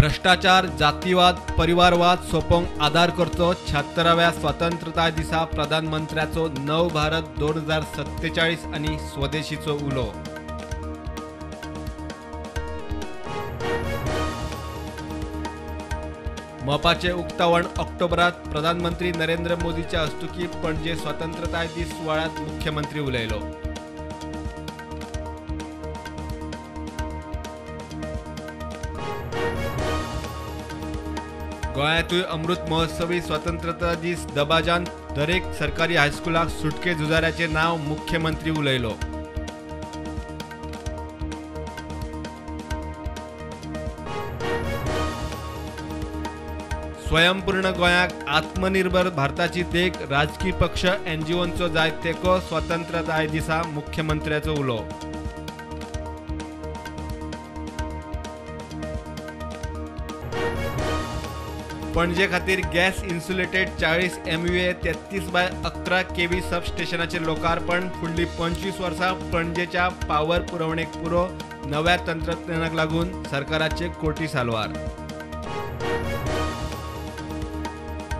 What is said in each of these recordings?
भ्रष्टाचार, जातीवाद, परिवारवाद सोंपोवंक आदार करचो 76व्या स्वतंत्रताय दिसा प्रधानमंत्र्याचो नव भारत 2047 आनी स्वदेशीचो उलो। मपाचे उक्तावण ऑक्टोबरात प्रधानमंत्री नरेंद्र मोदीच्या हस्तुकी पणजे स्वतंत्रताय दीस सुवाळ्यात मुख्यमंत्री उलयलो। गोंयांतूय अमृत महोत्सवी स्वतंत्रता दीस दबाजान दरेक सरकारी हायस्कुलाक सुटके झुजाऱ्याचे नाव मुख्यमंत्री उलयलो। स्वयंपूर्ण गोंयाक आत्मनिर्भर भारताची देख राजकी पक्ष एनजीओंचो जाय तेंको स्वतंत्रताय दिसा मुख्यमंत्र्याचो उलो। पणजे खातीर गॅस इन्सुलेटेड 40 MVA 33/11 kV सबस्टेशनाचें लोकार्पण। फुडलीं 25 वर्सां पणजेच्या पावर पुरवणेक पुरो। नव्या तंत्रज्ञानाक लागून सरकाराचे कोटी साल्वार।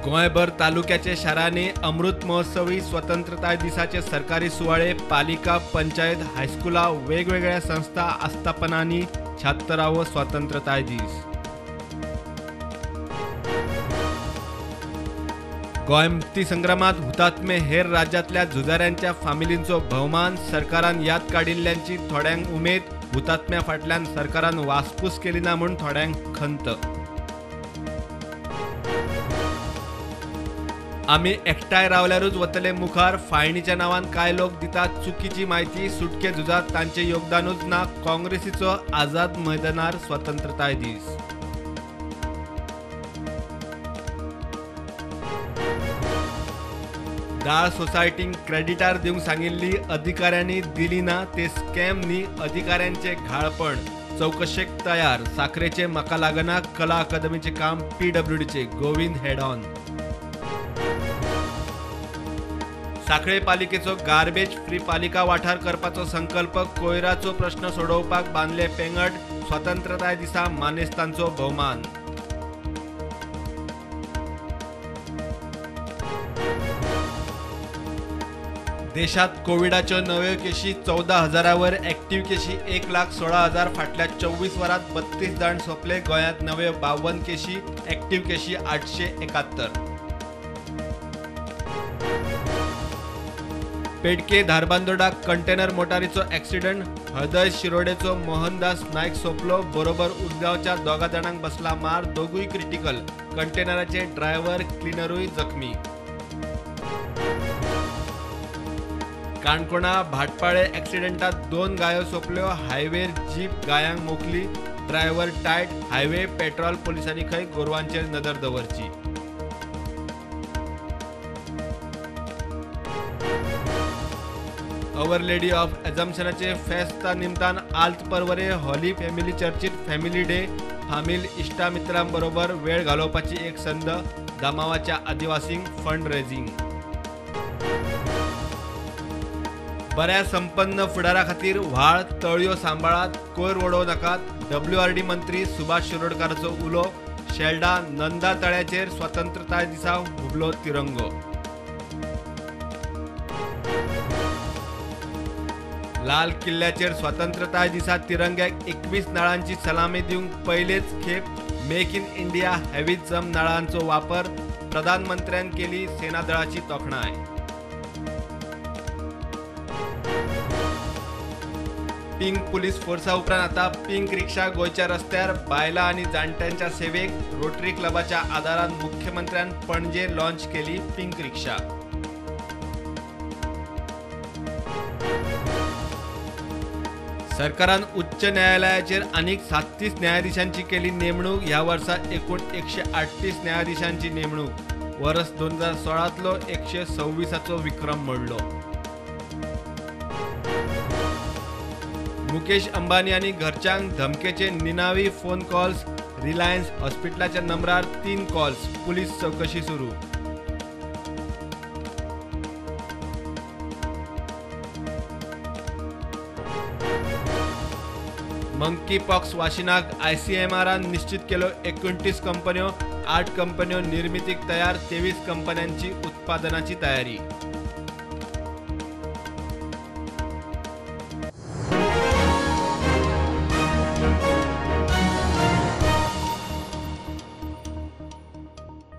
गोंयभर तालुक्याचे शारांनी अमृत महोत्सवी स्वतंत्रताय दिसाचे सरकारी सुवाळे पालिका, पंचायत, हायस्कुलां, वेगवेगळ्या संस्था आस्थापनांनी 76वो स्वतंत्रताय दीस। गोंय मुक्ती संग्रामात हुतात्मे हेर राज्यांतल्या झुजाऱ्यांच्या फामिलींचो भोवमान। सरकारान याद काडिल्ल्यांची थोड्यांक उमेद, हुतात्म्या फाटल्यान सरकारान वासपूस केली ना म्हूण थोड्यांक खंत। आमी एकठांय रावल्यारूच वतले मुखार। फायणीच्या नांवान कांय लोक दितात चुकीची म्हायती। सुटके झुजांत तांचें योगदानूच ना। काँग्रेसीचो आझाद मैदानार स्वतंत्रताय दीस। दाळ सोसायटींक क्रेडिटार दिवंक सांगिल्ली अधिकाऱ्यांनी दिली ना ते स्कॅम न्ही, अधिकाऱ्यांचे घाळपण। चवकशेक तयार। साखरेचे म्हाका लागना, कला अकादमीचें काम पीडब्ल्यूडीचे गोविंद हेडॉन। साखळे पालिकेचो गार्बेज फ्री पालिका वाठार करपाचो संकल्प। कोयराचो प्रश्न सोडोवपाक बांदले पेंगट। स्वतंत्रताय दिसा मानेस्तांचो भोवमान। देशात कोविडाच्यो नव्यो केशी 14,000 वर, ॲक्टिव्ह केशी 1,16,000। फाटल्या 24 वरांत 32 जाण सोंपले। गोंयांत नव्यो 52 केशी, ॲक्टिव्ह केशी 871। पेडके धारबांदोडा कंटेनर मोटारीचो ॲक्सिडंट। हळदय शिरोडेचो मोहनदास नायक सोंपलो। बरोबर उसगांवच्या 2 जाणांक बसला मार, दोगूय क्रिटिकल। कंटेनराचे ड्रायव्हर, क्लिनरूय जखमी। काणकोणा भाटपाळे ॲक्सिडेंटात 2 गायो सोंपल्यो। हायवेर जीप गायांक मोखली, ड्रायव्हर टायट। हायवे पेट्रोल पोलिसांनी खंय गोरवांचेर नदर दवरची। Our lady of एजम्पशनाचे फेस्ता निमतान आल्त पर्वरे हॉली फॅमिली चर्चीत फॅमिली डे। फामील इश्टामित्रांबरोबर वेळ घालोवपाची एक संद। दामावाच्या आदिवासींक फंड रेजिंग। बऱ्या संपन्न फुडारा खातीर व्हाळ तळयो सांबाळात, कोयर वडोवं नाकात। WRD मंत्री सुभाष शिरोडकाराचो उलो। शेल्डा नंदा तळ्याचेर स्वतंत्रताय दिसा हुबलो तिरंगो। लाल किल्ल्याचेर स्वतंत्रताय दिसा तिरंग्याक 21 नळांची सलामी दिवंक पयलेच खेप मेक इन इंडिया हेविझम नळांचो वापर। प्रधानमंत्र्यान केली सेना दळाची तोखणाय। पिंक पुलीस फोर्सा उपरांत आता पिंक रिक्षा गोंयच्या रस्त्यार बायलां आनी जाणट्यांच्या सेवेक। रोटरी क्लबाच्या आदारान मुख्यमंत्र्यान पणजे लॉन्च केली पिंक रिक्षा। सरकारान उच्च न्यायालयाचेर आनीक 37 न्यायाधीशांची केली नेमणूक। ह्या वर्सा एकूण 138 न्यायाधीशांची नेमणूक। वर्स 2016तलो 126चो विक्रम मोडलो। मुकेश अंबानी आनी घरच्यांक धमकेचे निनावी फोन कॉल्स। रिलायन्स हॉस्पिटलाच्या नंबरार 3 कॉल्स। पुलीस चवकशी सुरू। मंकी पॉक्स वाशिनाक आयसीएमआरान निश्चित केल्यो 29 कंपन्यो, 8 कंपन्यो निर्मितीक तयार, 23 कंपन्यांची उत्पादनाची तयारी.